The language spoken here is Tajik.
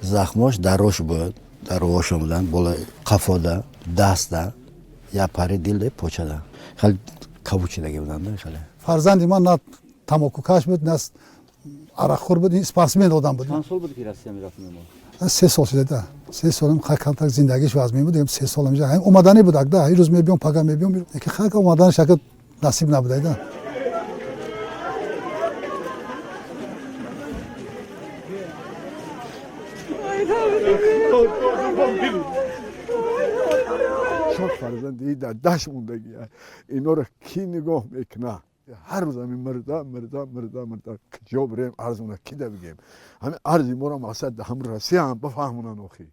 Захмош дар рош буд, дар ровошон буданд, боло қафода, даста, як пари дилда, почада. Хеле кабучидаги буданд, хеле. Фарзанди ман на тамокукаш буд, на арақхӯр буд, спортсмен одам буд. Чанд сол буд, ки Россия мерафт, меомад? 3 сол шуда. 3 солам камтар зиндагиш вазмин буд. 3 сол омаданӣ буд, да, рӯз мебиём, пага мебиём, ки омаданаш ака насиб набуда, да. Чор фарзанди дар дашт мондагӣ, инора кӣ нигоҳ мекуна? Ҳар рӯз ҳамин мирда, мирда, мирда, мирда. Куҷо бирем, арзона кида бигем? Ҳамин арзи моро мақсад ҳам Россия ҳам бафаҳмонанд охи.